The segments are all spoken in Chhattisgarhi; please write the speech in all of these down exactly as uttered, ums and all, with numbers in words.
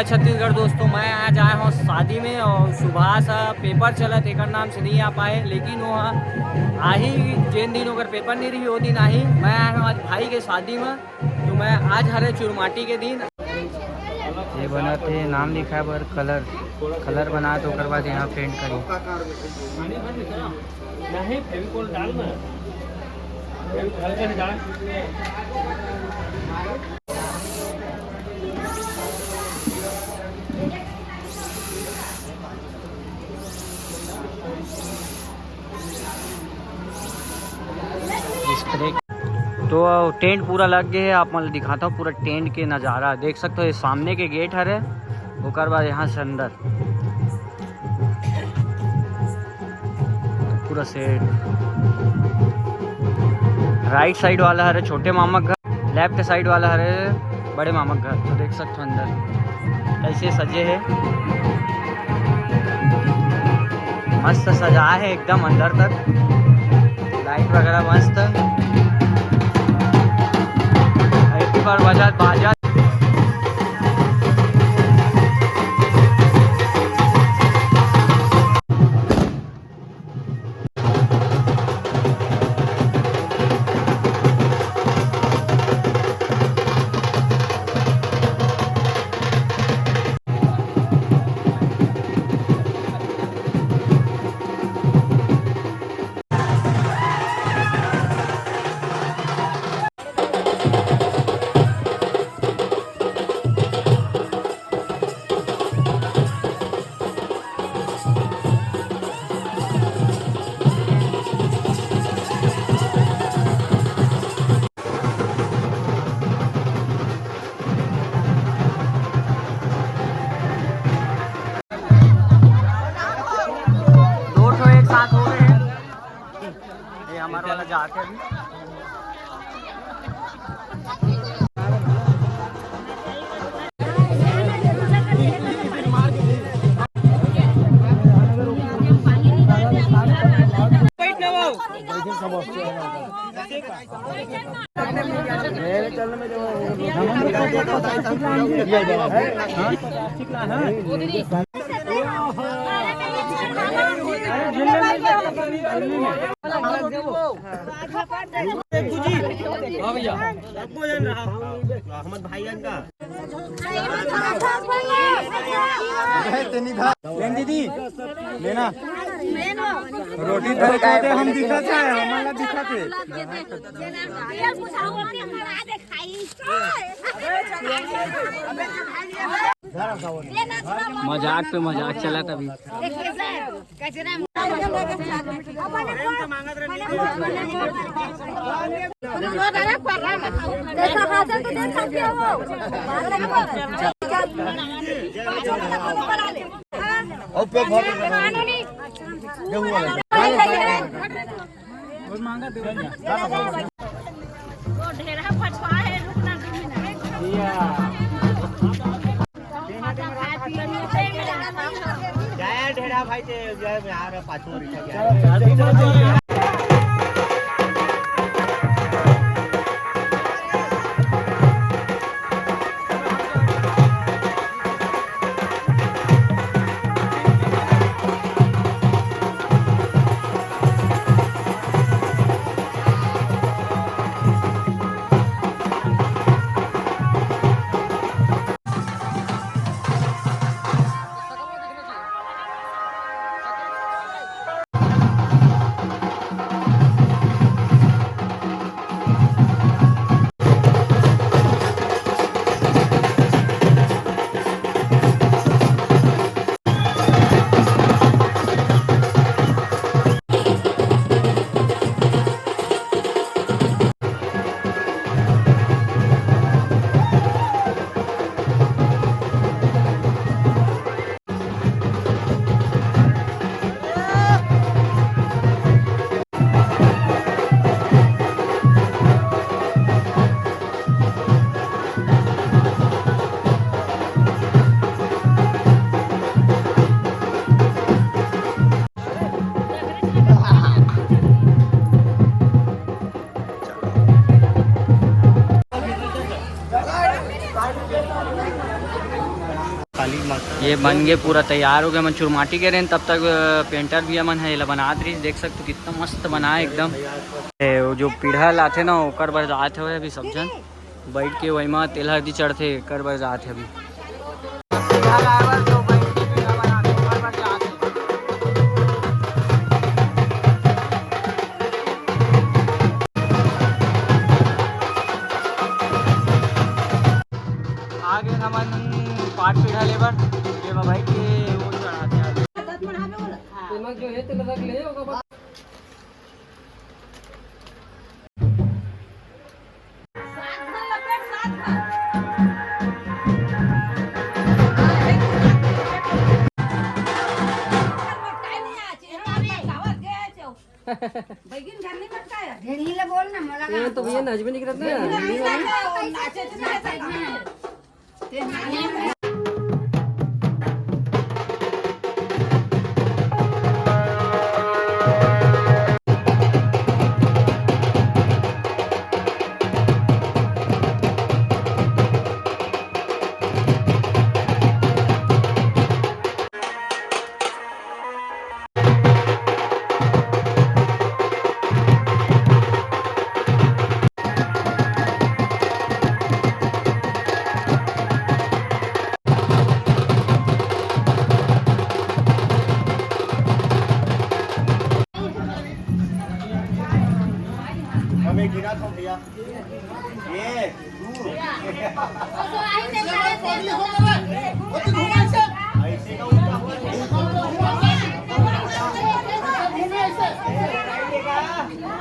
छत्तीसगढ़ दोस्तों, मैं आज आए हूँ शादी में और सुभाष पेपर चलत, एकर नाम से नहीं आ पाए, लेकिन वो आही, जेन दिन ओकर पेपर नहीं रही, वो दिन आही। मैं आए हूँ आज भाई के शादी में, तो मैं आज हरे चुरमाटी के दिन। ये बनत हे, नाम लिखाय बर कलर, कलर बनात, ओकर बाद यहाँ पेंट करी। नहीं, फेविकोल डाल ना। फेविकोल हल्का से डाल। तो टेंट पूरा लग गए हे, आप मन ल दिखाता हूँ पूरा टेंट के नज़ारा। देख सकते हो, ये सामने के गेट हरे, ओकर बाद यहाँ से अंदर पूरा सेट। राइट साइड वाला हरे छोटे मामा घर, लेफ्ट साइड वाला हरे बड़े मामा घर। तो देख सकते हो अंदर कैसे सजे हे, मस्त सजा हे एकदम अंदर तक, लाइट वगैरह मस्त। एक बार बजा बाजा। दो ठो एक साथ हो गए हैं। ये हमारा वाला जाके अभी। अहमद भाई का। लेन दीदी, लेना। रोटी धर के दे, हम दिखा चाहे, हमारा दिखा थे। मजाक पे मजाक चला तभी। जय ढेड़ा भाई, जय, जय, यार, पाछू रिक्शा गया। ये बन गे, पूरा तैयार हो गे। मन चुरमाटी के रहेन, तब तक, अ, painter भैया मन ह एला बनात रहिस। देख सकत हो कितना मस्त बना हे एकदम। ए, वो जो पीढ़ा लाथे ना, ओकर बर जात हवे अभी सब झन। बैठ के वही मा तेल हरदी चढ़थे, एकर बर जात हे अभी। आ गए हमन पाट पीढ़ा ले बर। ये बा भाई के वो चढ़ाथे आज। एमा जो हे तेला रख ले, ओकर बाद बैगिन घर नहीं मटकाया। ढेरी ले बोल ना, मोला ये तो भैया नाचबे नहीं करत ना। हमें गिरा था भैया। ये, तू। ऐसे का उल्टा हुआ।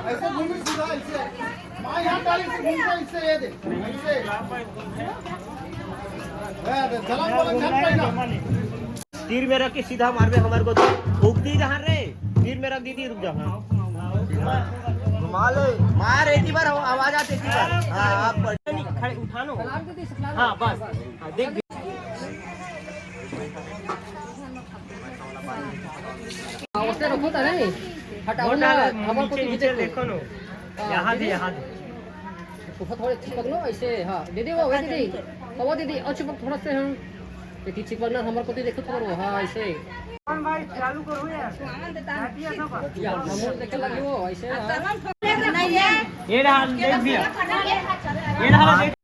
ऐसे घूमी सीधा ऐसे। माँ यहाँ डाली से घूमता इससे ये दे। ऐसे। ए, दे, जलन पलंग झट पाई ना। तीर में रख के सीधा मारबे हमर को तो। उगती जहाँ रे, तीर में रख दीदी, रुक जा। हाँ। घुमा ले। मार, एती बार आवाज आते, एती बार। हाँ, आप पढ़। नहीं, खड़े उठा लो। हाँ, बस। हाँ, देख, देख। हाँ, उसने रखो था नहीं। हटाओ वो ना, डाल, हमर को नीचे, तो नीचे देखो। देखो नो। हाँ, यहाँ दे, दीदी। यहाँ दे। ऊपर थोड़े चिपक लो ऐसे, हाँ, दीदी, वो, वो दीदी, वो दीदी, और चिपक थोड़ा से, हाँ। ये ठीक चिपक ना, हमारे को तो देखो थोड़ा, हाँ, ऐसे। कौन भाई, चालू करो यार। या, हम लोग देखे लगे वो, ऐसे, हाँ। ये रहा, देख भैया। ये रहा, देख।